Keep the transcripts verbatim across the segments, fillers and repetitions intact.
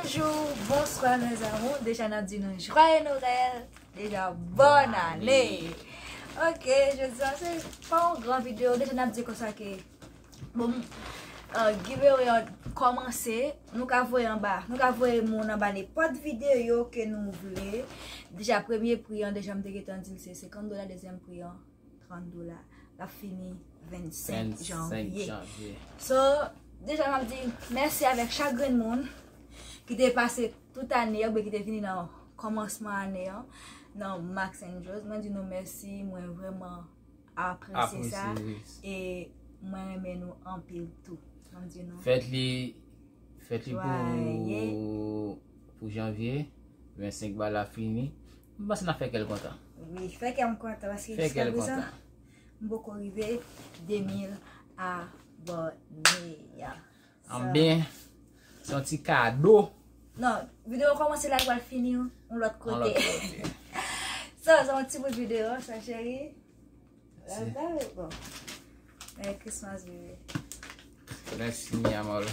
Bonjou, bonswa, mes amours. Deja, n ap di nou joyeux Noël. Deja, bòn ane. Ok, jodi a, se pa yon gran videyo. Deja, n ap di konsa ke, bon, euh, giveaway an kòmanse. Nou ka voye anba. Nou ka voye moun anba nenpòt videyo ke nou vle. Deja, premye pri an, deja, m te gentan di l se senkant dola, dezyèm pri an, trant dola. L ap fini vennsenk janvye. So, deja m ap di mèsi avèk chak grenn moun ki te pase tout ane an, oubyen ki te vini nan kòmansman ane an, nan Max and Joe's. Mwen di nou mèsi, mwen vrèman apresye sa, e mwen renmen nou anpil tou. M ap di nou fèt li, fèt li pou, pou janvye, vennsenk bal la fini. M panse n ap fè kè l kontan. Wi, fè kè m kontan, paske jiska prezan, m poko rive de mil abòne. Anben, se yon ti kado. Non, videyo kòmanse la, l pral fini yon lòt kote. So, se yon ti bout videyo, sa, cheri. Bon. Merry Christmas, bebe. Mèsi, mi amor.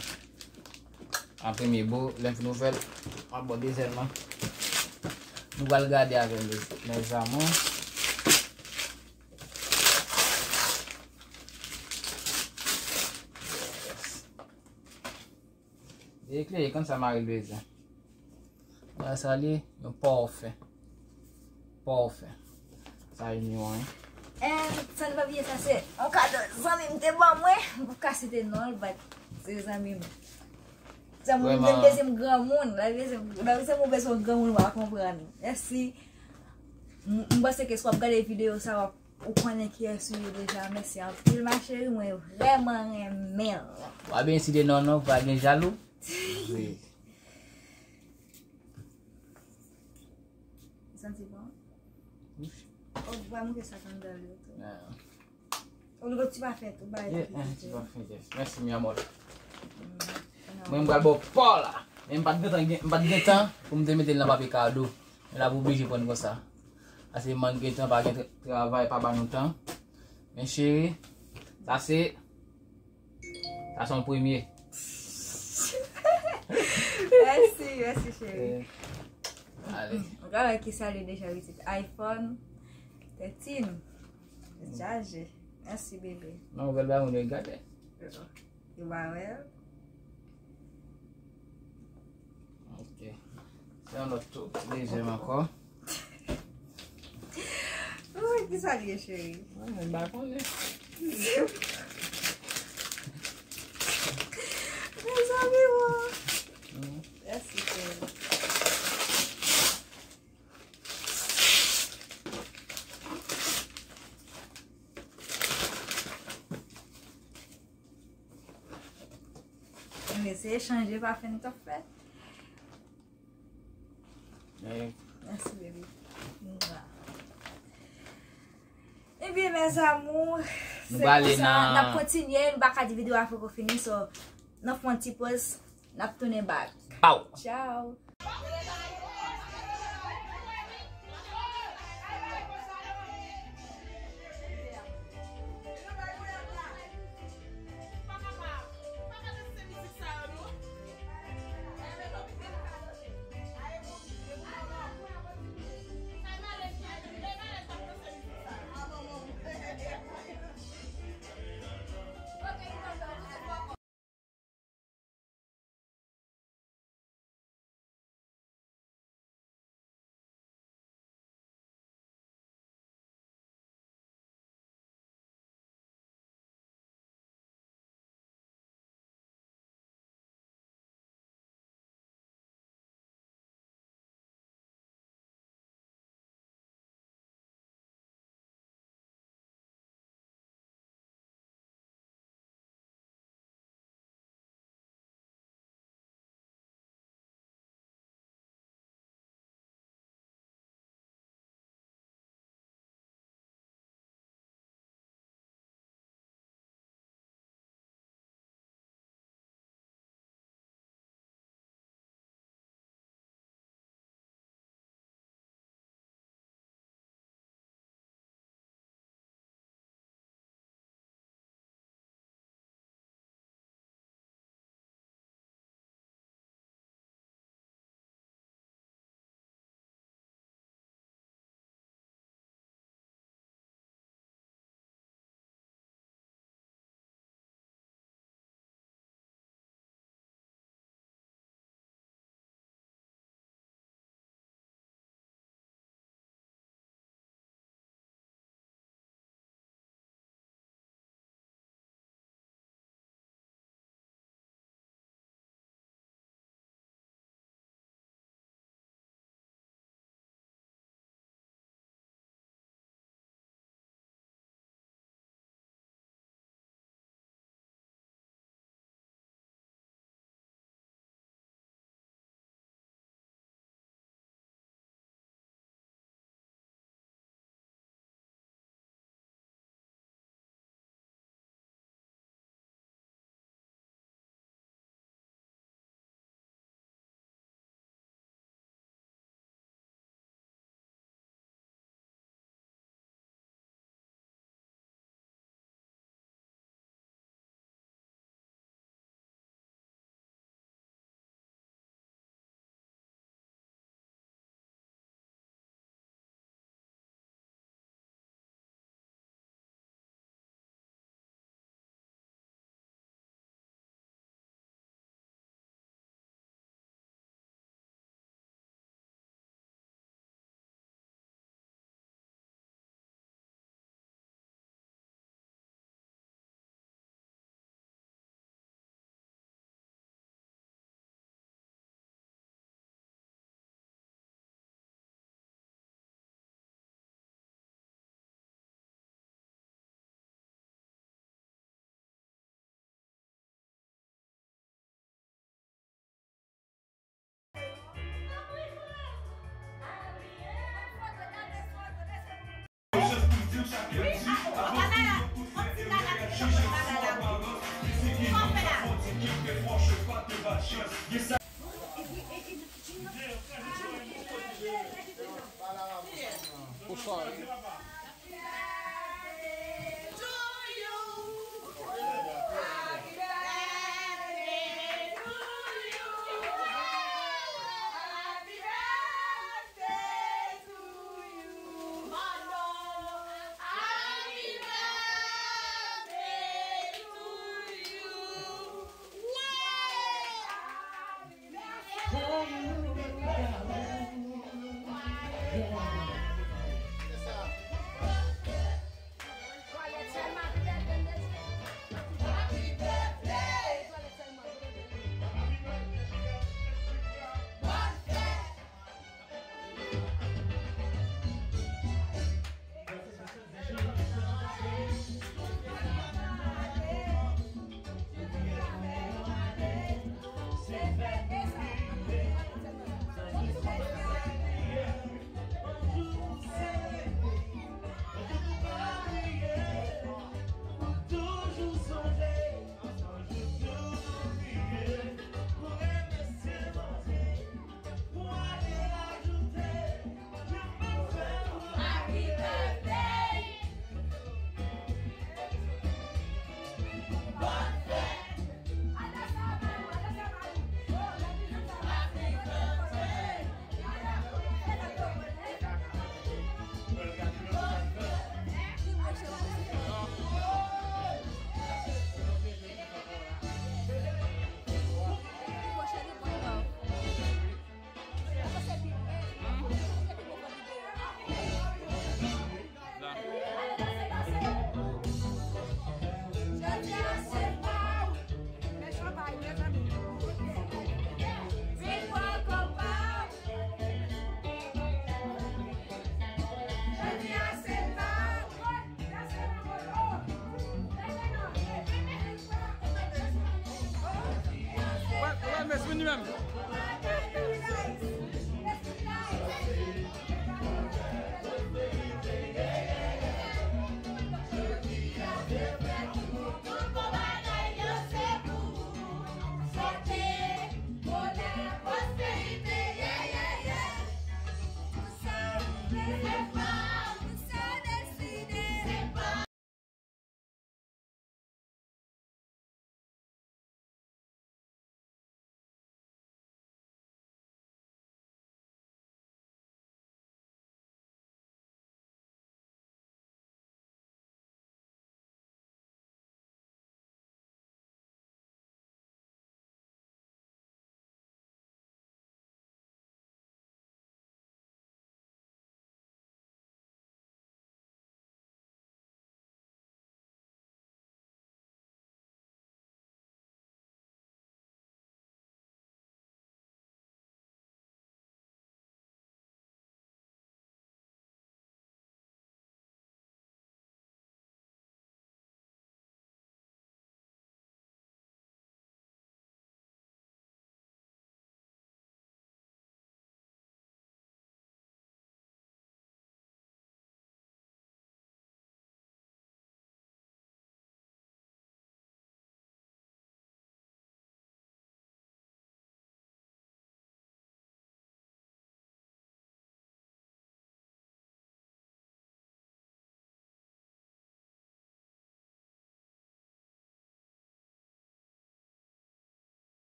An premye bo, lè m fin ouvè l, m ap ba w dezyèm nan. Nou pral gade avè l, mes amours. Yes. Eklere, konn sa mari l bezwen. Wè sa li, yon pòfè. Pòfè. Sa yon yon, hein. Eh, san n pa bliye, sa se yon kado zanmi m te ban mwen. M p ap ka site non l, but se zanmi m. Zanmi m, m bezwen m granmoun. Lè zanmi w bezwen yon granmoun, w a konprann. Mèsi. M, m panse ke si w ap gade videyo sa, w ap Ou konnen kiyès ou ye deja. Mèsi anpil, ma chérie. Mwen vrèman renmen l. W a byen site non non, pa gen jalou. Wi. Santi bon? Wi. Oh, w a moute sa kangal yo tou. Ah. Ou lòt ti pa fè tou, bay ti pa fè, yes. Mèsi, mi amor. Mwen, m pral ba w pa w la. Men m pa t gentan gen, m pa t gen tan pou m te mete l nan papye kado. Men la pou oblije pran konsa. Ase mank gen tan, pa gen tra-, travay, pa ba nou tan. Men cheri, sa se, sa se yon premye. Mèsi, mèsi cheri. Eh, ale. M ka wè ki sa li deja pitit. iPhone thirteen. Chaje. Mèsi bebe. Non, bèl bagay, moun yo gade. Yo pa wè l. Ok. Se yon lòt tou. Dezyèm ankò. Wi, ki sa l ye, cheri? Mwen menm pa konnen. Mezanmi, bon. Mèsi, cheri. Ann eseye chanje pafen n t ap fè. Mèsi, baby. Ebyen, mes amours, se konsa, n ap kontinye, nou pa ka di videyo a poko fini, so, n ap fè yon ti poz, n ap tounen back. Pow! Tchao! Ou sòri. Wè, wè, mès vini menm.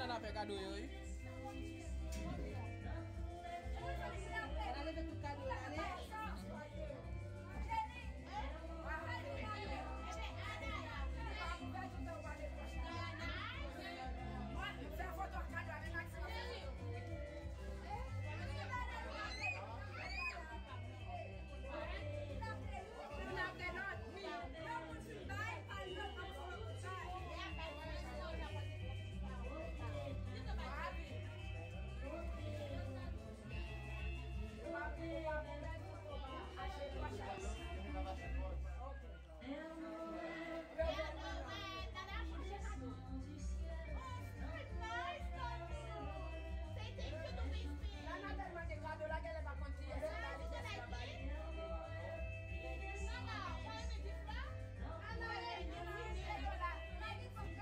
Nana fè kado yo, wi. Nana leve tout kado yo, ale. Fè foto ak kado, ale, Maxime. Nana tèlman gen kado la, genlè pa konn kiyès ki ba li, kiyès ki pa ba li.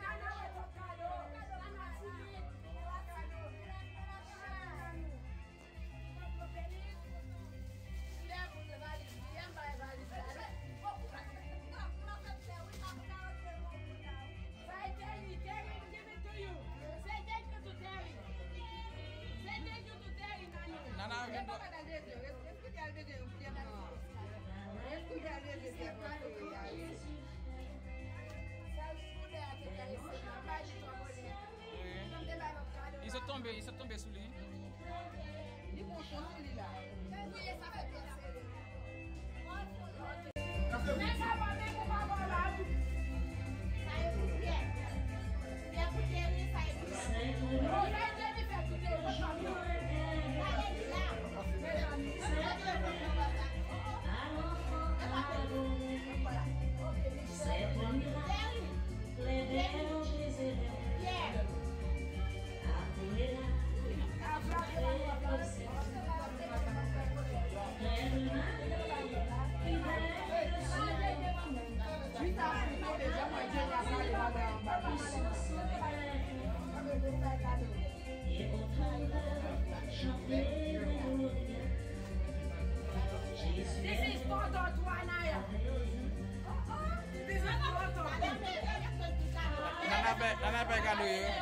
Nana, wè tout kado. Nana timid. Kado. Nana vin dwa. Li sot tonbe, li sot tonbe sou li. Li pran chan sou li la. Men sa va, men pou pa vòlè. Sa e pou Pyè. Pyè pou Thierry, sa e pou Thierry. Sa e pou Thierry, sa e pou Thierry. Sa e li la. Thierry. Thierry. Pierre. This is for Dotto Anaya. Nana fè, Nana fè kado yo.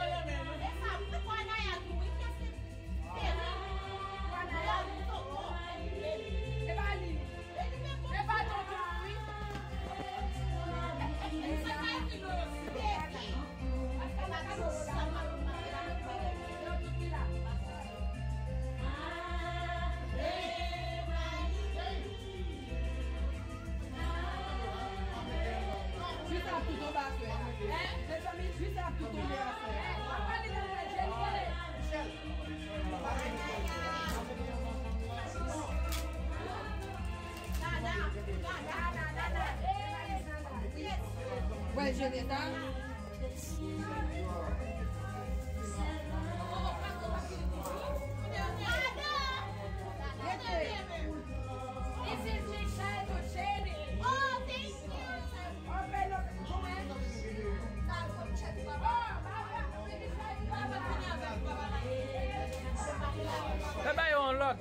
Jis ap tou tonbe aswè. Mezanmi, jis ap tou tonbe aswè. Wè, Jeneta. This is Michelle to Jenny. Oh, thank you. E ba yo yon lòt.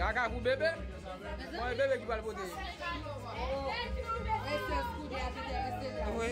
Kaka pou bebe? Bon, e bebe ki pral pote. Wi.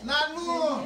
Nanou!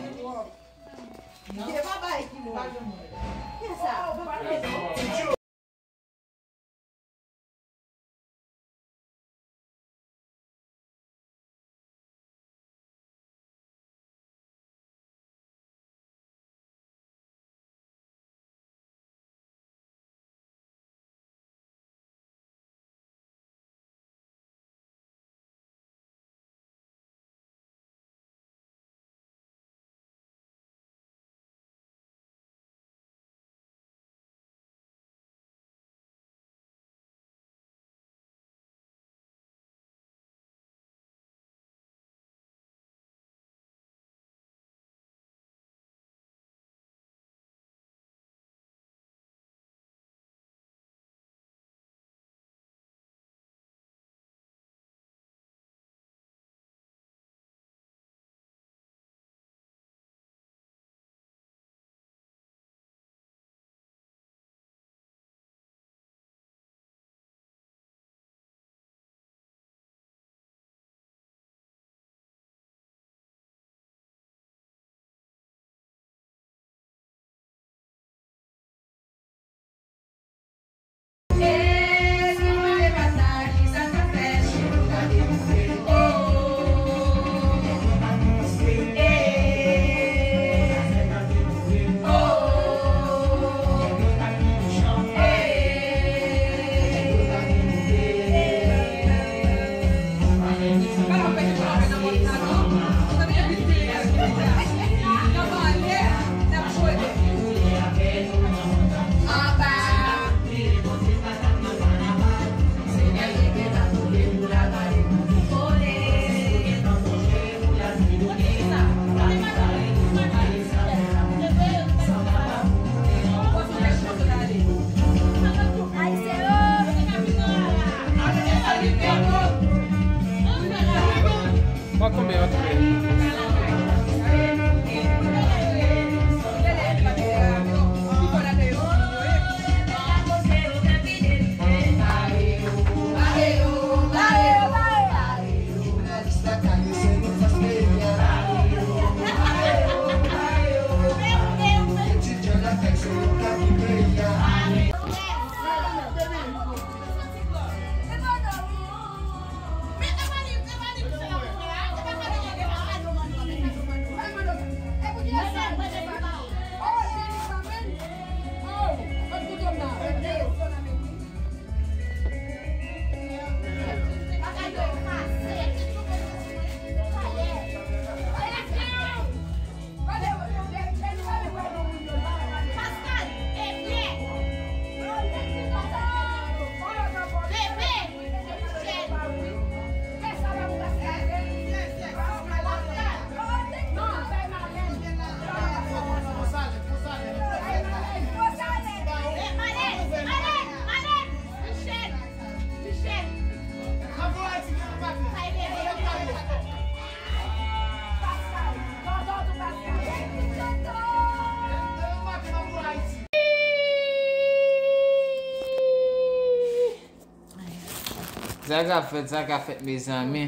Sa ka fèt, sa ka fèt, mezanmi.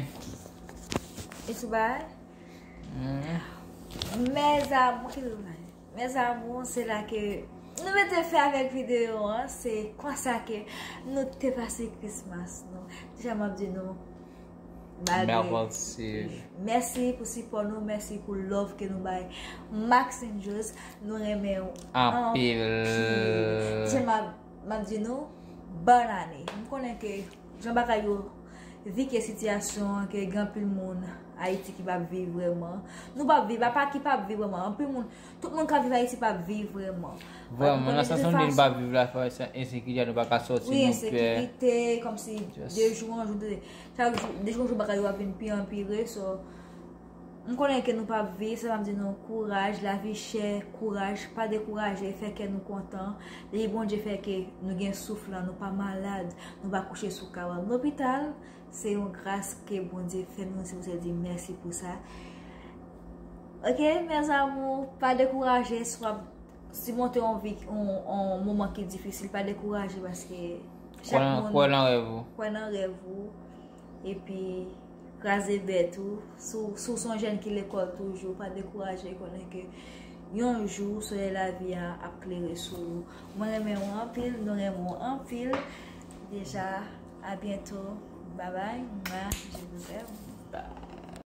E sou bagay? Mes amours, ki nou bay? Mes amours, se la ke nou mete fen avèk videyo an. Se konsa ke nou te pase Christmas nou. Deja m ap di nou Mersi. Mèsi pou sipò nou, mèsi pou love ke nou bay Max Angels. Nou renmen w Anpil. Deja m ap m ap di nou bòn ane. M konnen ke jan bagay yo vike sitiyasyon an, ke gen anpil moun Ayiti ki p ap viv vrèman. Nou p ap viv, apa ki p ap viv vrèman. Anpil moun, tout moun k ap viv Ayiti p ap viv vrèman. Vrèman, nan sans nou di nou p ap viv la, fè sa ensekirite, nou pa ka sòti, Wi, nou pè. Ensekirite, kòmsi de jou an jou, de, chak jou, de jou an jou bagay yo ap vin pi anpire. So, m konnen ke nou p ap viv, sa m ap di nou kouraj, lavi chè, kouraj, pa dekouraje, fè kè nou kontan. Depi Bondye fè ke nou gen souf lan, nou pa malad, nou pa kouche sou kay lopital, se yon gras ke Bondye fè nou, se pou se di mèsi pou sa. Ok, mes amours, pa dekouraje, si w ap simonte yon, vi- yon, yon moman ki difisil, pa dekouraje paske Kwè nan, kwè nan rèv ou. Kwè nan rèv ou. Epi kraze bèt ou. Si w si w se yon jèn ki lekòl toujou, pa dekouraje, konnen ke yon jou solèy lavi a ap klere sou ou. Mwen renmen w anpil, nou renmen w anpil. Deja, à bientôt. Bye bye. Mwa, je vous aime.